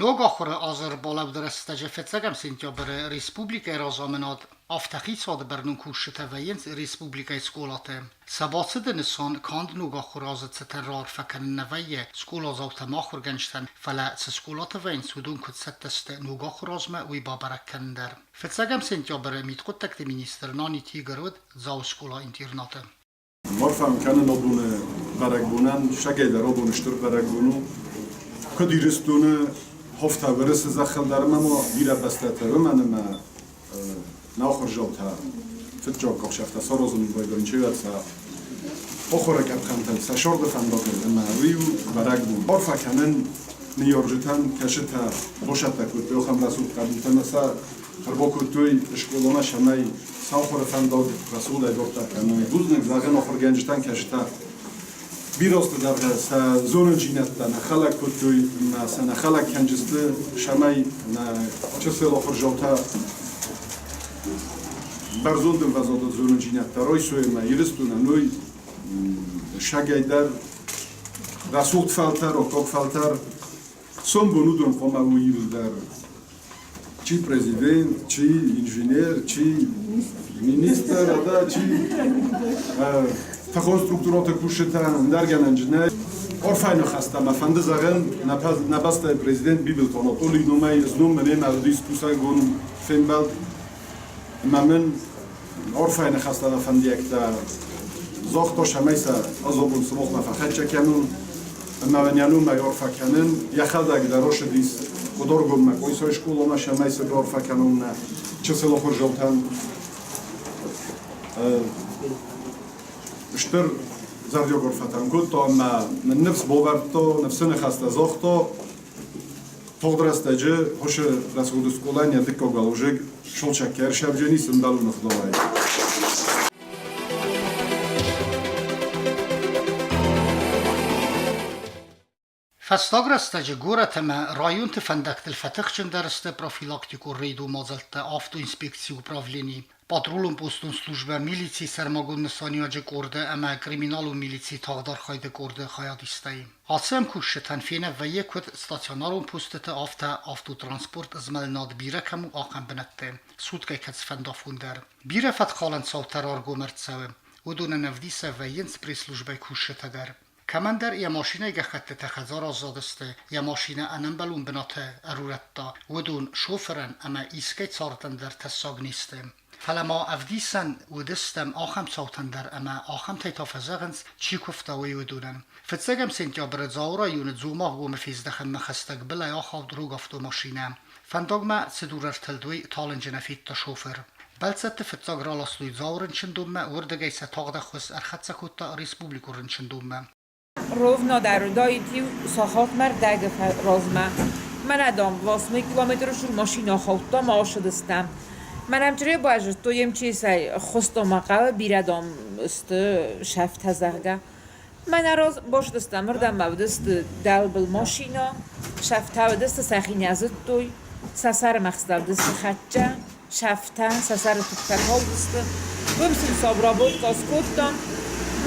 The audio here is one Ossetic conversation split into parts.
Ног ахуыры азы ӕрбалӕуды рӕстӕджы фыццӕгӕм сентябры республикӕйы разамынад афтӕ хицауады бӕрнон кусджытӕ вӕййынц республикӕйы скъолаты. Сӕ бацыды нысан канд ног ахуыры азы цытӕн раарфӕ кӕнын нӕ вӕййы скъоладзаутӕм ахуыргӕнджытӕн, фӕлӕ цы скъолаты вӕййынц, уыдон куыд цӕттӕ сты ног ахуыры азмӕ, уый бабӕрӕг кӕнын дӕр. Фыццӕгӕм сентябры мидхъуыддӕгты министр Наниты Игорь уыд Дзауы скъола-интернаты. Арфӕ кӕнын абоны бӕрӕгбонӕн, сагӕй дӕр абон стыр бӕрӕгбон у. Куыд Ирыстоны хофтӕ Уырысы зӕххыл дӕр ӕмӕ ма бирӕ бӕстӕтӕ, уымӕн ӕмӕ нӕ ахуырзаутӕ фыццаг къахсӕфтӕ саразын райдайын сӕ ахуыры къӕпхӕнтӕн, сӕ сӕрды фӕндагыл ӕмӕ уый у бӕрӕгбон. Арфӕ кӕнын ныййарджытӕн, кӕсытӕ босӕттӕ кодтой ахӕм рӕсугъд хъӕбултӕ ӕмӕ сӕ ӕрбакодтой скъоламӕ, цӕмӕй сахуыры фӕндаг рӕсугъдӕй дарддӕр кӕной. Бузныг зӕгъын ахуыргӕнджытӕн, кӕсытӕ бирӕ азты дӕргъы сӕ зонындзинӕдтӕ нӕ хӕлӕг кодтой ӕмӕ сӕ нӕ хӕлӕг кӕнджысты, цӕмӕй нӕ чысыл ахуырдзаутӕ бӕрзонд ӕмвӕзады зонындзинӕдтӕ райсой ӕмӕ Ирыстонӕн уый сагӕй дӕр рӕсугъд фӕлтӕр, аккаг фӕлтӕр. Сомбон уыдон хъуамӕ уой иуылдӕр чи президент, чи инженер, чи министр, да, чи тыхон структурӕты кусджытӕ, ӕндӕр гӕнӕнджы нӕй. Арфӕйы ныхӕстӕ мӕ фӕнды зӕгъын нӕ бӕстӕйы президент Бибылты Анатолийы номӕй знон мемӕ уыдис кусӕгон фембӕлд ӕмӕ мын арфӕйы ныхӕстӕ мӕ фӕндиӕгтӕ загъта, цӕмӕй сӕ ӕз абон сымахмӕ фӕхӕццӕ кӕнон. Ӕмӕ мын йӕ номӕй арфӕ кӕнын, йӕхӕдӕг дӕр ацыдис Къуыдаргоммӕ Къуайсайы скъоламӕ, цӕмӕй сын раарфӕ кӕнон нӕ чысыл ахуырдзаутӕн. Стыр зӕрдиаг арфӕтӕ кодта ӕмӕ мын ныфс бавӕрдта, ныфсы ныхӕстӕ загъта. Тагъд рӕстӕджы Хуысы рӕсугъд скъолайӕн йӕ дыккаг уӕлвзыг Шолчак ӕрсӕвджени сымбӕлон ӕгъдауӕй. Фӕстаг рӕстӕджы горӕт ӕмӕ районты фӕндӕгтыл фӕтыхджындӕр сты профилактикон рейдон мадзӕлттӕ автоинспекцийы управлени, патрулон-постон службӕ, милицийы сӕрмагонд нысаниуӕджы къорды ӕмӕ криминалон милицийы тагъд архайды къорды хайадистӕй. Ацы ӕмкусджытӕн фенӕн вӕййы куыд стационарон постыты, афтӕ автотранспорт змӕлынад бирӕ кӕм у, ахӕм бынӕтты, суткӕй кӕцыфӕнды афон дӕр. Бирӕ фӕткхалӕн цаутӕ раргом ӕрцӕуы, уыдонӕн ӕвдисӕ вӕййынц пресс-службӕйы кусджытӕ дӕр. Кӕмӕндӕр йӕ машинӕйы гӕххӕттытӕ хӕдзар аззадысты, йӕ машинӕ ӕнӕмбӕлон бынаты ӕрурӕдта, уыдон шофырӕн ӕмӕ искӕй цардӕн дӕр тӕссаг не сты. Фӕлӕ ма ӕвдисӕн уыдыстӕм ахӕм цаутӕн дӕр ӕмӕ ахӕмтӕй та фӕзӕгъынц, чи куывта, уый уыдонӕн. Фыццӕгӕм сентябры Дзауы районы Дзомагъгомы фездӕхӕнмӕ хӕстӕг былӕй ахауд рог автомашинӕ. Фӕндагмӕ цы дур ӕртылд, уый талынджы нӕ федта шофыр. Бӕлццӕтты фыццаг раластой Дзауы рынчындонмӕ, уырдыгӕй сӕ тагъд ӕххуыс ӕрхӕццӕ кодта республикон рынчындонмӕ. Ровно дӕр уыдаид иу сахатмӕ рдӕгы размӕ. Мӕнӕ, дам, 8 километры цур машинӕ ахаудта ӕмӕ ацыдыстӕм. Мӕнӕ МЧР базыдтой, МЧС-ӕй ӕххуыстон мӕ хъӕуы, бирӕ, дам, сты сӕфтӕ, зӕгъгӕ. Мӕнӕ раз бацыдыстӕм, ардӕм ма уыдысты дӕлбыл машинӕ, сӕфтӕ уыдысты, сӕхи нӕ зыдтой, сӕ сӕры мӕхстӕ уыдысты хӕццӕ, сӕфтӕ, сӕ сӕры тугтӕ калдысты. Уым сын сӕ обработка скодтам.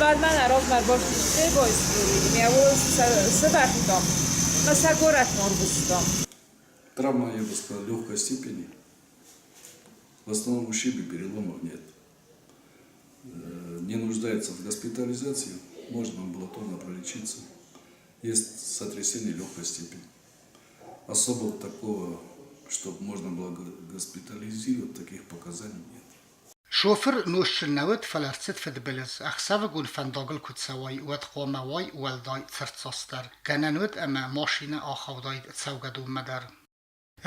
Мӕнӕ размӕ ӕрбацыдысты сывӕрдтам ӕмӕ сӕ горӕтмӕ ӕрвыстам. Травма, я бы сказал, легкой степени. В основном ушибы, переломов нет. Не нуждается в госпитализации, можно амбулаторно пролечиться. Есть сотрясение легкой степени. Особо такого, чтобы можно было госпитализировать, таких показаний нет. Шофыр нозтджын нӕ уыд, фӕлӕ ӕрцыд фыдбылыз. Ӕхсӕвыгон фӕндагыл куы цӕуай, уӕд хъуамӕ уай уӕлдай цырддзастдӕр. Гӕнӕн уыд, ӕмӕ машинӕ ахаудаид цӕугӕдонмӕ дӕр.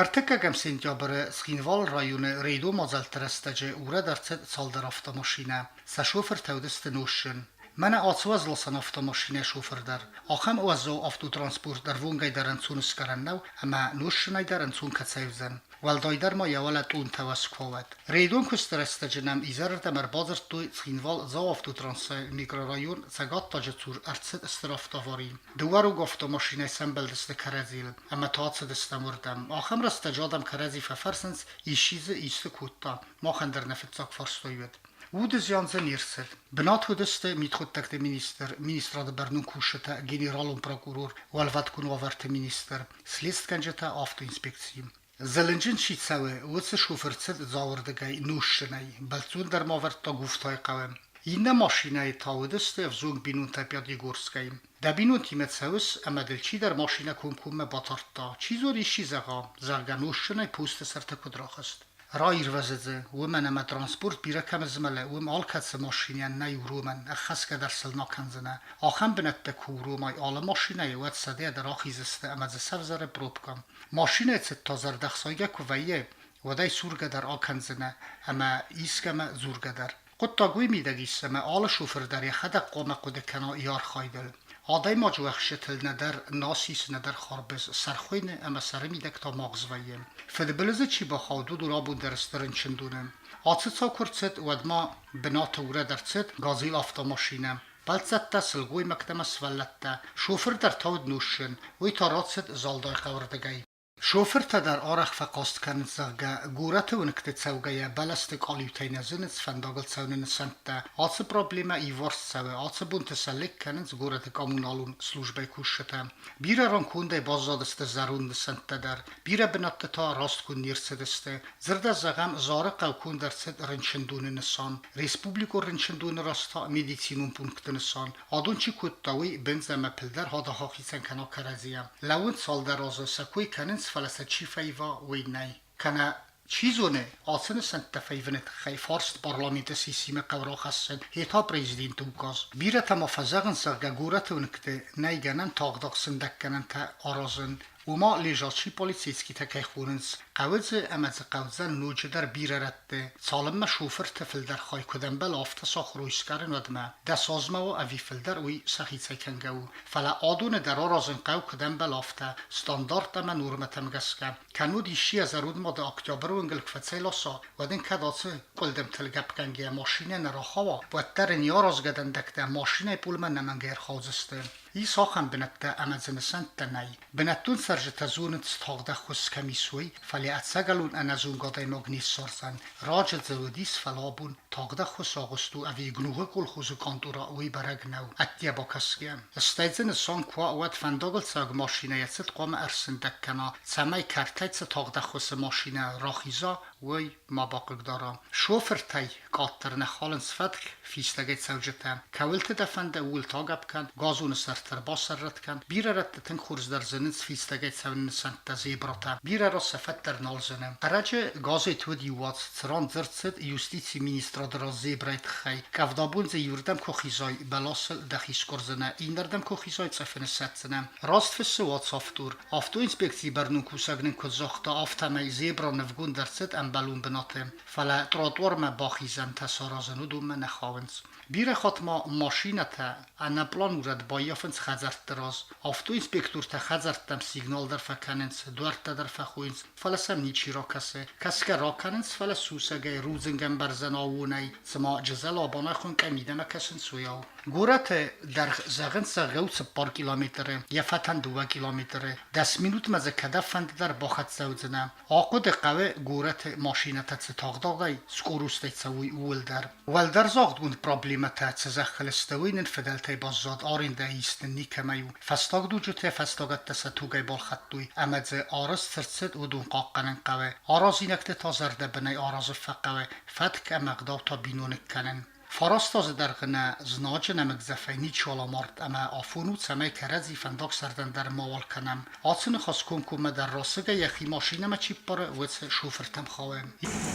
Ӕртыккӕгӕм сентябры Цхинвалы районы рейдон мадзӕлтты рӕстӕджы урӕд ӕрцыд цалдӕр автомашинӕ. Сӕ шофыртӕ уыдысты нозтджын. Мӕнӕ ацы уӕзласӕн автомашинӕйы шофыр дӕр. Ахӕм уӕззау автотранспорт ӕрвонгӕй дӕр ӕнцон сгӕрӕн нӕу ӕмӕ нозтджынӕй дӕр ӕнцон кӕцӕй уыдзӕн. Уӕлдайдӕр ма йӕ уӕлӕ тъунтӕ уӕз куы уӕд. Рейдон куысты рӕстӕджы нӕм изӕрырдӕм ӕрбадзырдтой Цхинвал-Дзау автотрансы микрорайон Цӕгаттаджы цур ӕрцыд стыр автоавари. Дыууӕ рог автомашинӕ сӕмбӕлдысты кӕрӕдзийыл ӕмӕ та ацыдыстӕм уырдӕм. Ахӕм рӕстӕджы адӕм кӕрӕдзи фӕфӕрсынц, исчи дзы исты кодта, махӕн дӕр нӕ фыццаг фарстой уӕд. Уды зиан дзы не рцыд. Бынат уыдысты мидхъуыддӕгты министр, министрады бӕрнон кусджытӕ, генералон прокурор, уӕлвӕткон уавӕрты министр, слестгӕнджытӕ, автоинспекцийы. Зылынджын чи цӕуы, уыцы шофыр цыд Дзауырдыгӕй нозтджынӕй, бӕлццон дӕр ма вӕрдта Гуфтайы хъӕуы. Иннӕ машинӕйы та уыдысты ӕвзонг бинонтӕ Пятигорскӕй. Дӕ бинонтимӕ цӕуыс ӕмӕ дыл чидӕр машинӕ комкоммӕ батардта, чи зоны исчи зӕгъа, зӕгъгӕ, нозтджынӕй посты сӕрты куыд рахызт. Раирвӕзы дзы, уымӕн ӕмӕ транспорт бирӕ кӕм змӕлы, уым алкӕцы машинӕйӕн нӕй уромӕн, ӕххӕсгӕ дӕр сыл нӕ кӕндзынӕ. Ахӕм бынӕттӕ куы уромай алы машинӕйы, уӕд сӕдӕйӕ дӕр ахиздзысты ӕмӕ дзы сӕвзӕры пробкӕ. Машинӕйы цыд та зӕрдӕхсайгӕ куы вӕййы, уӕд ӕй сургӕ дӕр акӕндзынӕ ӕмӕ искӕмӕ дзургӕ дӕр. Хъуыддаг уый мидӕг ис, ӕмӕ алы шофыр дӕр йӕхӕдӕг хъуамӕ хъуыды кӕна йӕ архайдыл. Адӕймаджы уӕхсчытыл нӕдӕр нас ис, нӕдӕр харбыз, сӕр хуыйны ӕмӕ сӕры мидӕг та магъз вӕййы. Фыдбылызы чи бахауд, уыдон абон дӕр сты рынчындоны. Ацы цау куы рцыд, уӕд ма бынаты урӕд ӕрцыд «Газель» автомашинӕ. Бӕлццӕттӕ, сылгоймӕгтӕ ӕмӕ сывӕллӕттӕ. Шофыр дӕр та уыд нозтджын, уый та рацыд Залдайы хъӕуырдыгӕй. Шофыртӕ дӕр арӕх фӕхъаст кӕнынц, зӕгъгӕ, горӕты уынгты цӕугӕйӕ бӕлӕсты къалиутӕй нӕ зынынц фӕндагыл цӕуыны нысӕнттӕ. Ацы проблемӕ иуварс цӕуы, ацы бонты сӕ лыг кӕнынц горӕты коммуналон службӕйы кусджытӕ. Бирӕ ран кондӕй баззадысты зӕронд нысӕнттӕ дӕр, бирӕ бынӕтты та раст конд не рцыдысты. Дзырдӕн зӕгъӕм, Зары хъӕу конд ӕрцыд рынчындоны нысан, республикон рынчындоны раз та медицинон пункты нысан. Адон чи кодта, уый бындз ӕмӕ пыл дӕр хадахо хицӕн кӕна кӕрӕдзийӕ. Лӕууынц цалдӕр азы, сӕ кой кӕнынц, фӕлӕ сӕ чи фӕива, уый нӕй. Кӕнӕ, чи зоны, ацы нысӕнттӕ фӕивыны тыххӕй фарст парламенты сессимӕ хъӕуы рахӕссын, йе та президенты указ. Бирӕтӕ ма фӕзӕгъынц, зӕгъгӕ, горӕты уынгты нӕй гӕнӕн тагъддӕр сындӕггӕнӕнтӕ аразын. Уымӕ лежачий полицейскийтӕ кӕй хонынц, хъӕуы дзы ӕмӕ дзы хъӕудзӕн ноджыдӕр бирӕ рӕтты, цалынмӕ шофырты фылдӕр хай куыд ӕмбӕлы, афтӕ сахуыр скъӕрын, уӕдмӕ. Дӕ азмӕ у ӕви фылдӕр, уый сӕхицӕй кӕнгӕ у. Фӕлӕ адоны дӕр аразын хъӕуы куыд ӕмбӕлы, афтӕ, стандарт ӕмӕ нормӕтӕм гӕсгӕ. Кӕннод исчи йӕ зӕронд мады октябры уынгыл куы фӕцӕйласа, уӕд ын кӕд ацы къуылдымтыл гӕпгӕнгӕ машинӕ нӕ рахауа, уӕддӕр ын йӕ аразгӕ дӕндӕгтӕ машинӕйы пъолмӕ нӕмӕнгӕй ӕрхаудзысты. Ис ахӕм бынӕттӕ ӕмӕ дзы нысӕнттӕ нӕй. Бынӕттон цӕрджытӕ зонынц, тагъд ӕххуыс кӕм ис, уый, фӕлӕ ӕцӕгӕлон ӕнӕзонгӕ адӕймаг не ссардзӕн. Раджы дзы уыдис, фӕлӕ абон тагъд ӕххуыс агъуыст у ӕви Гнугъы колхозы къантора, уый бӕрӕг нӕу, ӕдде бакӕсгӕ. Стӕй дзы нысан куы уа, уӕд фӕндагыл цӕуӕг машинӕйӕ цыд хъуамӕ ӕрсындӕг кӕна, цӕмӕй кӕртӕй цы тагъд ӕххуысы машинӕ рахиза, уый ма бахъыгдара. Шофыртӕй къаддӕр нӕ халынц фӕтк фистӕгӕй цӕуджытӕ. Кӕуылты дӕ фӕнды, ууыл та гӕпп кӕн, газоны сӕрты ӕрбасӕррӕтт кӕн. Бирӕ рӕтты тынг хорз дӕр зынынц фистӕгӕй цӕуыны нысӕнттӕ зебратӕ. Бирӕ раз сӕ фӕд дӕр нал зыны. Ӕрӕджы газет уыд иу уац, цыран дзырд цыд юстицийы министрады раз зебрайы тыххӕй. Къӕвдабон дзы иуырдӕм куы хизай, бӕласыл дӕхи скъуырдзынӕ, иннӕрдӕм куы хизай, цъыфы ныссӕтдзынӕ. Раст фыссы уац автор. Автоинспекцийы бӕрнон кусӕг нын куыд загъта, афтӕмӕй зебра нывгонд ӕрцыд ӕмбӕлон бынаты, фӕлӕ тротуармӕ бахизӕнтӕ саразын уыдонмӕ нӕ хауынц. Бирӕ хатт ма машинӕтӕ ӕнӕпълан урӕд баййафынц хӕдзӕртты раз. Автоинспектортӕ хӕдзӕрттӕм сигнал дӕр фӕкӕнынц, дуӕрттӕ дӕр фӕхойынц, фӕлӕ сӕм ничи ракӕсы. Кӕсгӕ ракӕнынц, фӕлӕ сусӕгӕй рудзынгӕмбӕрзӕн аууонӕй, цыма Джызӕл абонӕй хуынкъӕй мидӕмӕ кӕсынц, уыйау. Горӕты дӕргъ зӕгъынц, зӕгъгӕ, у 4 километры, йӕ фӕтӕн 2 километры. 10 минутмӕ дзы кӕдӕмфӕнды дӕр бахӕццӕ уыдзынӕ. Ахъуыды хъӕуы горӕты машинӕтӕ цы тагъдадӕй, скоростӕй цӕуой, ууыл дӕр. Уӕлдӕр загъдгонд проблемӕтӕ цы зӕххыл сты, уый нын фыдӕлтӕй баззад, арендӕйы ист нын никӕмӕй у. Фӕстаг дуджытӕ фӕстагӕттӕ сӕ тугӕй балхӕдтой, ӕмӕ дзы арӕзт цы рцыд, уыдон хъахъхъӕнын хъӕуы. Аразинӕгты та зӕрдӕбынӕй аразын фӕхъӕуы, фӕтк ӕмӕ ӕгъдау та биноныг кӕнын. 9 азы дӕргъы нӕ знаджы нӕмыгдзӕфӕй ничиуал амард ӕмӕ афон у, цӕмӕй кӕрӕдзи фӕндагсӕрдӕн дӕр мауал кӕнӕм. Ацы ныхас комкоммӕ дӕр расыгӕй йӕхи машинӕмӕ чи ппары, уыцы шофыртӕм хауы.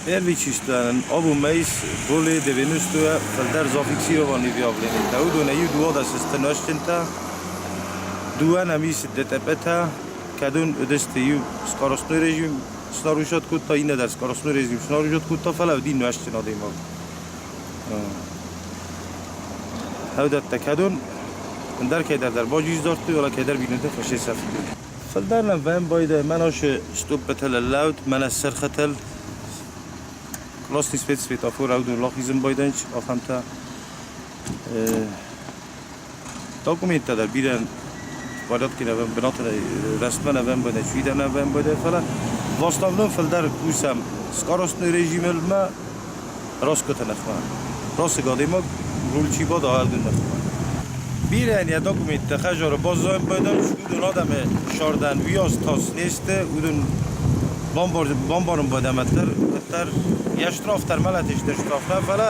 Первый числа абон более 90 фылдӕр зафиксированы объявлениетӕ. Уыдонӕй иу 12 нозтджынтӕ, дыууӕ нӕм ис ДТП-тӕ, кӕдон уыдысты иу скоростной режим снарушать кодта, иннӕ дӕр скоростной режим снарушать кодта, фӕлӕ уыди нуӕзтджын адӕймаг. Ӕвдӕттӕ кӕдон ӕндӕр кӕйдӕр дӕр баджиздардтой, фӕлӕ кӕйдӕр бинонтӕ фӕсесӕфтой. Фылдӕр нӕм вӕм байдайы мӕнӕ стъуппытыл ӕрлӕуд, мӕнӕ сырхытыл, красный свет светофор ӕвдон рахизын байдайынц ахӕмтӕ. Документтӕ дӕр бирӕ порядки нӕ бынаты рӕстмӕ нӕ вӕм байдайы, фидӕн нӕ вӕм байдайы, фӕлӕ в основном фылдӕр кусӕм скоростной режимыл ма роскоты ныхмӕ. Расыг адӕймаг руль чи бада, ӕрдын ныхмӕ. Бирӕ йӕ документтӕ хӕдзары баззайын байдайынц, уыдон адӕмы сӕрдӕн уыйас тас не сты, уыдон бамбарын байдӕм ӕддӕр, куыддӕр йӕ штраф дӕр мӕлӕты сты штраф нӕ, фӕлӕ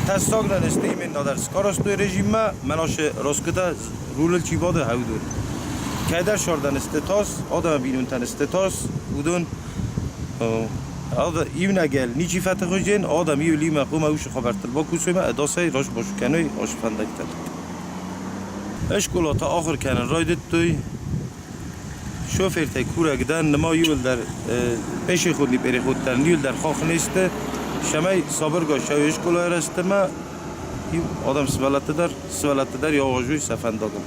тӕссаг нӕ не сты именно дӕр скоростной режиммӕ, мӕнӕ шы роскытӕ рулыл чи бады, уыдон. Кӕйдӕр сӕрдӕн сты тас, адӕмы бинонтӕн сты тас, уыдон иунӕгӕй ничи фӕтыхуызджын, адӕм иу лимӕ хъуамӕ уыцы хабӕрттыл бакусой ӕмӕ ӕдасӕй раст бос кӕной ацы фӕндӕгтыл. Скъолаты ахуыр кӕнын райдыдтой. Шофертӕй курӕг дӕн, нымӕ иуылдӕр пешеходный переходтӕ иуылдӕр хох не сты, цӕмӕй сабыргай цӕуой скъолайы рӕзтмӕ, адӕм сывӕллӕтты дӕр ягъазой сӕ фӕндагыл.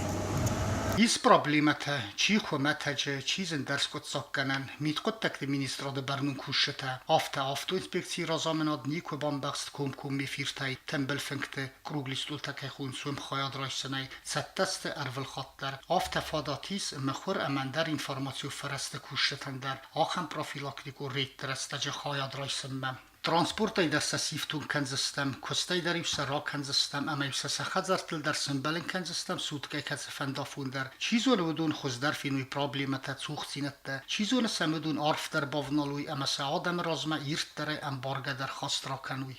Ис проблемӕтӕ, чи хуымӕтӕджы, чи зындӕр скъуыддзаггӕнӕн, мидхъуыддӕгты министрады бӕрнон кусджытӕ, афтӕ автоинспекцийы разамынад никуы бамбӕхст комкоммӕ эфиртӕй, тымбыл фынгты, круглый стъолтӕ кӕй хонынц, уым хайад райсынӕй, цӕттӕ сты ӕрвылхатт дӕр. Афтӕ фадат ис мыхуыр ӕмӕ ӕндӕр информацион фӕрӕзты кусджытӕн дӕр ахӕм профилактикон рейдты рӕстӕджы хайад райсынмӕ. Транспортӕй дӕр сӕ сифтонг кӕндзыстӕм, куыстӕй дӕр-иу сӕ ракӕндзыстӕм ӕмӕ-иу сӕ сӕ хӕдзӕрттыл дӕр сӕмбӕлын кӕндзыстӕм суткӕй кӕцыфӕнды афон дӕр. Чи зоны, уыдон хуыздӕр феной проблемӕтӕ, цухдзинӕдтӕ, чи зоны сӕм уыдон арфдӕр бавналой ӕмӕ сӕ адӕмы размӕ ирддӕрӕй ӕмбаргӕдӕр хаст ракӕной.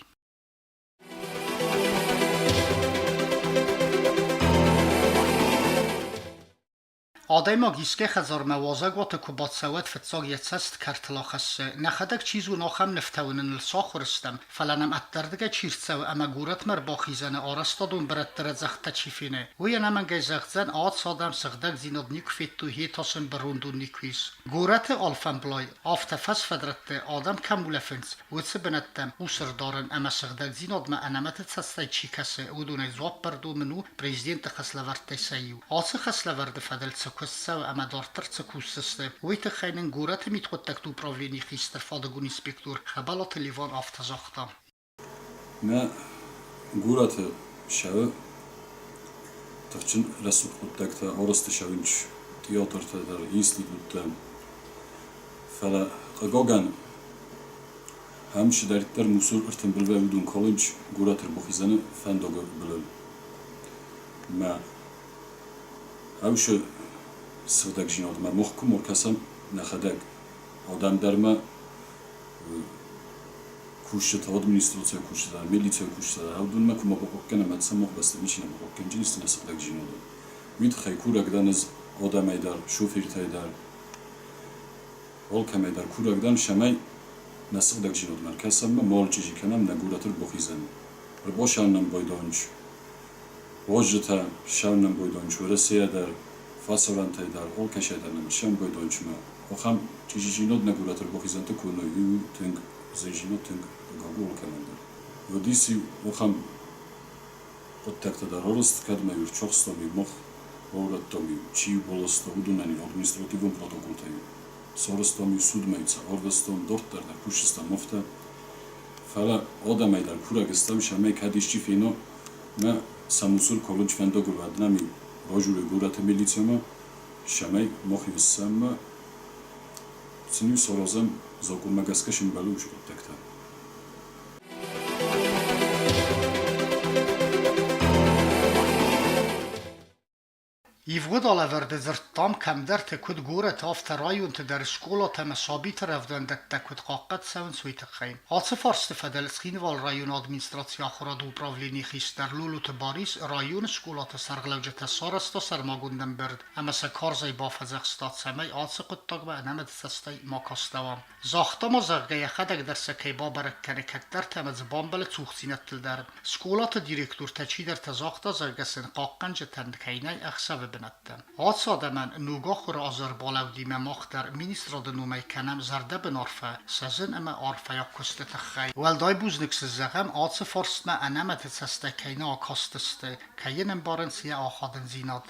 Адӕймаг искӕй хӕдзармӕ уазӕгуаты куы бацӕуӕд, фыццаг йӕ цӕст кӕртыл ахӕссы. Нӕхӕдӕг чи зоны, ахӕм нывтӕ уыныныл сахуыр стӕм, фӕлӕ нӕм ӕддӕрдыгӕй чи рцӕуы ӕмӕ горӕтмӕ ӕрбахизӕны арӕзтадон бырӕтты рӕдзӕгъдтӕ чи фены, уый ӕнӕмӕнгӕй зӕгъдзӕн, ацы адӕм сыгъдӕгдзинад никуы федтой, йе та сын бырондон никуы ис. Горӕты алфӕмблай, афтӕ фӕсфӕдрӕтты адӕм кӕм улӕфынц, уыцы бынӕттӕм хъус ӕрдарын ӕмӕ сыгъдӕгдзинадмӕ ӕнӕмӕты цӕстӕй чи кӕсы, уыдонӕй дзуапп ӕрдомын у президенты хӕслӕвӕрдтӕй сӕ иу. Ацы хӕслӕвӕрды фӕдыл цы куыст цӕуы ӕмӕ дарддӕр цы кусдзысты, уый тыххӕй нын горӕты мидхъуыддӕгты управленийы хистӕр фадыгон инспектор Хӕбӕлаты Леван афтӕ загъта. Нӕ горӕты цӕуы тыхджын рӕсугъд хъуыддӕгтӕ, арӕзт цӕуынц театртӕ дӕр, институттӕ. Фӕлӕ, хъыгагӕн, ам цыдӕриддӕр мусор ӕртымбыл вӕййы, уыдон калынц горӕты ӕрбахизӕны фӕндагы былыл. Мӕ ӕвсы сыгъдӕгдзинадмӕ мах куы ма кӕсӕм нӕхӕдӕг, адӕм дӕр ма кусджытӕ, администрацийы кусджытӕ, милицийы кусджытӕ, уыдонмӕ куы ма бахъуыд кӕнӕм, ӕд сӕ мах бӕсты ничи нӕ бахъуыд кӕнджын сты нӕ сыгъдӕгдзинады. Уый тыххӕй курӕг дӕн ӕз адӕмӕй дӕр, шофыртӕй дӕр, алкӕмӕй дӕр курӕг дӕн, цӕмӕй нӕ сыгъдӕгдзинадмӕ ӕркӕсӕм ӕмӕ ма чъизи кӕнӕм нӕ горӕты ӕрбахизӕн. Ӕрбасӕнӕм байдайынц уазджытӕ, ссарынӕн байдайынц Уӕрӕсейӕ дӕр, фӕсарӕнтӕй дӕр, алкӕцӕй дӕр нӕм ссӕн байдайынц ӕмӕ ахӕм чъизидзинад нӕ горӕты ӕрбахизӕнты куы уыной, уый у тынг зындзинад, тынг хъыгаг у алкӕмӕн дӕр. Уыдис-иу ахӕм хъуыддӕгтӕ дӕр арӕзт, кӕдмӕ-иу ӕрцахстам-иу мах, баурӕдтам-иу, чи-иу баласта, уыдонӕн-иу административон протоколтӕ-иу сарӕзтам-иу судмӕ-иу сӕ арвыстам, дарддӕр дӕр кусдзыстӕм афтӕ. Фӕлӕ адӕмӕй дӕр курӕг стӕм, цӕмӕй кӕд исчи фена, нӕ Самусур колледж фӕндагыл уӕд нӕм-иу разуры горӕты милицӕмӕ, цӕмӕй мах-иу ссӕммӕ сын-иу саразӕм закъонмӕ гӕсгӕ се мбӕлы уыцы хъуыддӕгтӕ. Ивгъуыд алӕвӕрды дзырдтам кӕмдӕрты, куыд горӕты, афтӕ районты дӕр скъолатӕ ӕмӕ сабиты рӕвдауӕндӕттӕ куыд хъахъхъӕд цӕуынц, уый тыххӕй. Ацы фарсты фӕдыл Цхинвалы районы администрацийы ахуырады управленийы хистӕр Лолоты Барис районы скъолаты сӕргълӕуджытӕ сарӕзта сӕрмагонд ӕмбырд ӕмӕ сӕ карзӕй бафӕдзӕхста, цӕмӕй ацы хъуыддагмӕ ӕнӕмӕт цӕстӕй ма кастӕуа. Загъта ма, зӕгъгӕ, йӕхӕдӕг дӕр сӕ кӕй бабӕрӕг кӕны кӕддӕрты ӕмӕ дзы бамбӕлы цухдзинӕдтыл дӕр. Скъолаты директортӕ чидӕртӕ загъта, зӕгъгӕ сын хъахъхъӕнджытӕн кӕй нӕй ӕхсӕвы бынӕттӕ. Ацы адӕмӕн ног ахуыры аз ӕрбалӕудимӕ мах дӕр министрады номӕй кӕнӕм зӕрдӕбын арфӕ сӕ зын ӕмӕ арфӕйаг куысты тыххӕй. Уӕлдай бузныг сын зӕгъӕм, ацы фарстмӕ ӕнӕмӕты цӕстӕй кӕй нӕ акастысты, кӕй йын ӕмбарынц йӕ ахадындзинад.